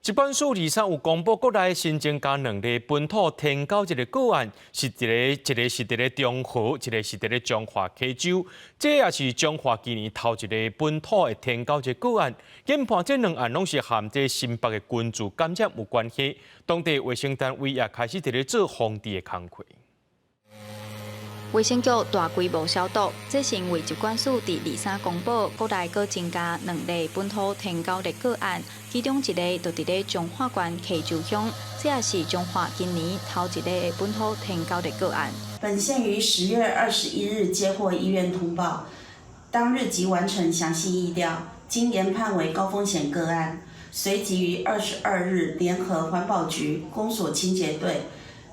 疾管署二三有公布國內新增加兩例本土天狗熱的個案，是一個一個是佇咧中和，一個是佇咧彰化溪州。這也是彰化今年頭一個本土的天狗熱個案。研判這兩案攏是和這新北的菌株感染有關係，當地衛生單位也開始佇咧做防治的工課。衛生局大規模消毒，這是因為疾管署佇二三公布，國內閣增加兩例本土天狗熱個案，其中一例就佇咧彰化縣溪州鄉，這也是彰化今年頭一例的本土天狗熱個案。本縣於10月21日接獲醫院通報，當日即完成詳細疫調，經研判為高風險個案，隨即於22日聯合環保局公所清潔隊，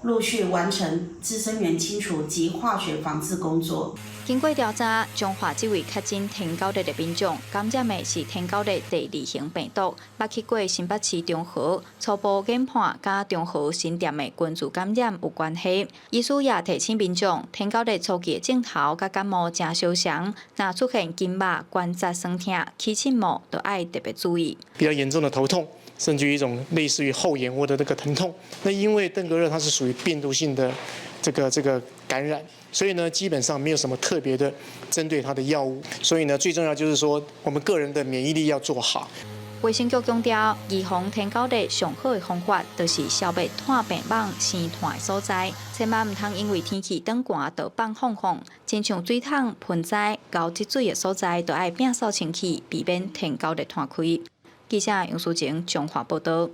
陸續完成孳生源清除及化學防治工作。經過調查，彰化這位確診天狗熱的民眾感染的是天狗熱第二型病毒，捌去過新北市中和，初步研判佮中和新店的菌株感染有關係。醫師也提醒民眾，天狗熱初期的症頭佮感冒誠相像，若出現筋肉關節痠痛、起刺毛，就愛特別注意。比較嚴重的頭痛，甚至於一種類似於後眼窩的那個疼痛，那因為登革熱它是屬於病毒性的這個感染，所以呢基本上沒有什麼特別的針對它的藥物，所以呢最重要就是說我們個人的免疫力要做好。衛生局強調，預防天狗熱上好的方法，就是消滅湠病蠓生湠的所在，千萬毋通因為天氣轉寒就放放放，親像水桶、盆栽、溝積水的所在，都愛摒掃清氣，避免天狗熱湠開。記者楊淑晴彰化報道。